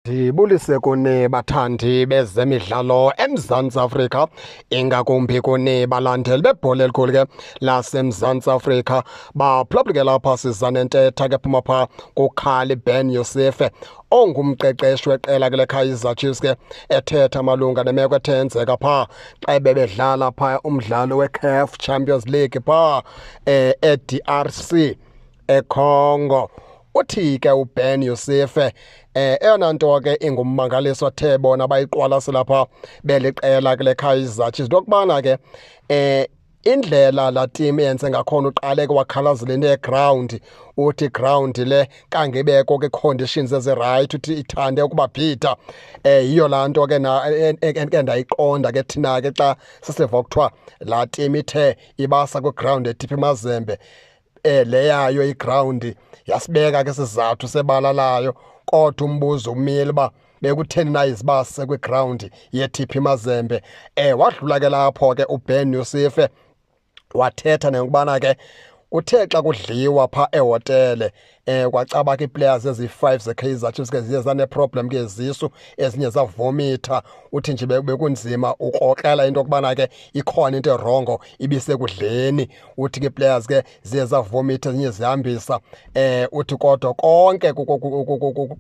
Ndibulise kuni bathandi bezemidlalo eMzantsi Afrika, ingakumbi kuni balandeli bebhola elikhulu ke laseMzantsi Afrika. Baphulaphuli ke lapha siza nentetha ke phuma phaa kuKhali Ben Youssef ongumqeqeshi weqela ke leKaizer Chiefs ke ethetha malunga nemeko ethe yenzeka phaa xa bebedlala phaa umdlalo weCAF Champions League phaa eDRC eCongo. Uthi ke uBen Youssef eyona nto ke ingummangaliso athe bona bayiqwalasela phaa beliqela kule Kaizer Chiefs into yokubana ke indlela laa team yenze ngakhona uqale ke wakhalazela into yeground. Uthi ground le kangibekho ke conditions ezirayithi, uthi ithande ukubabhida. Yiyo laa nto ke ke ndayiqonda ke thina ke xa sisiva kuthiwa laa team ithe ibasa kwiground eTP Mazembe, leyayo iground yasibeka ke sizathu sebala layo, kodwa umbuzo umile uba bekutheni na izibase kwiground yeTP Mazembe. Wadlula ke lapho ke uBen Youssef wathetha nokubana ke kuthe xa kudliwa pha ehotele kwacaba ke ii-players eziyi-5 zeKaizer Chiefs ke ziye zaneproblem ke zisu, ezinye zavomitha. Uthi nje bekunzima ukrokrela into yokubana ke ikhona into erongo ibisekudleni. Uthi ke ii-players ke ziye zavomitha, ezinye zihambisa. Uthi kodwa konke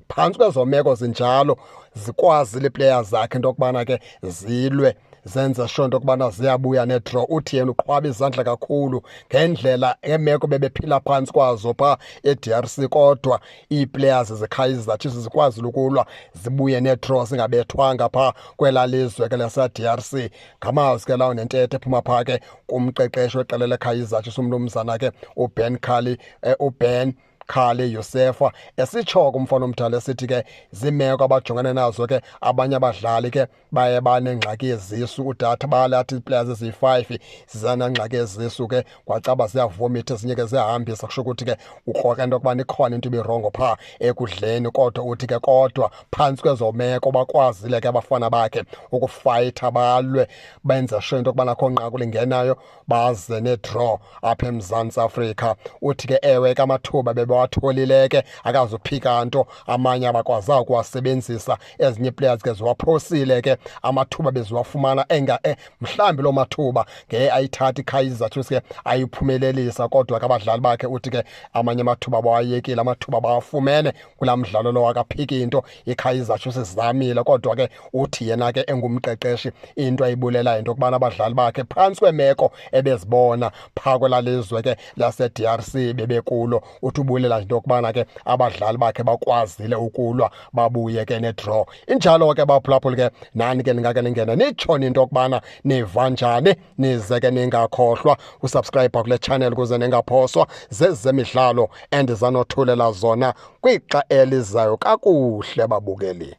phantsi kwezo meko zinjalo zikwazile ii-players zakhe into yokubana ke zilwe, zenze sure into yokubana ziyabuya nedraw. Uthi yena uqhwaba izandla kakhulu ngendlela ngeemeko bebephila phantsi kwazo phaa e-DRC, kodwa ii-players zeKaizer Chiefs zikwazile ukulwa zibuye nedraw zingabethwanga phaa kwelaa lizwe ke lase-DRC. Ngamazwi ke lawo nentetho ephuma phaa ke kumqeqeshi weqela leKaizer Chiefs umnumzana ke uBen Khali Youssef, esitsho ke umfana omdala esithi ke ziimeko abajongene nazo ke, abanye abadlali ke baye banengxaki yezisu. Udatha balathi ii-players eziyi-5 zizanengxaki yezisu ke, kwacaba ziyavomitha, ezinye ke ziyahambisa, kusho ukuthi ke ukroka into yokubana ikhona into ibirongo phaa ekudleni. Kodwa uthi ke kodwa phantsi kwezo meko bakwazile ke abafana bakhe ukufayitha, balwe, benze sure into yokubana akho nqaku lingenayo, baze nedraw apha eMzantsi Afrika. Uthi ke ewe ke amathuba bebewatholile ke, akazuphika nto, amanye abakwazanga ukuwasebenzisa, ezinye ii-players ke ziwaphosile ke amathuba beziwafumana enga mhlawumbi loo mathuba ngeye ayithatha iKaizer Chiefs ke ayiphumelelisa. Kodwa ke abadlali bakhe uthi ke amanye amathuba bawayekile, amathuba bawafumene kulaa mdlalo lowo, akaphiki into, iKaizer Chiefs izamile. Kodwa ke uthi yena ke engumqeqeshi into ayibulelayo into yokubana abadlali bakhe phantsi kweemeko ebezibona phaa kwelaa lizwe ke lase-DRC bebekulo, uthi ubulela into yokubana ke abadlali bakhe bakwazile ukulwa babuye ke nedraw. Injalo ke baphulaphuli ke, nani ke ningake ningene nitsho into yokubana niva njani, nize ke ningakhohlwa usubscribe kule channel ukuze ningaphoswa zezemidlalo endizanothulela zona kwixa elizayo. Kakuhle babukeli.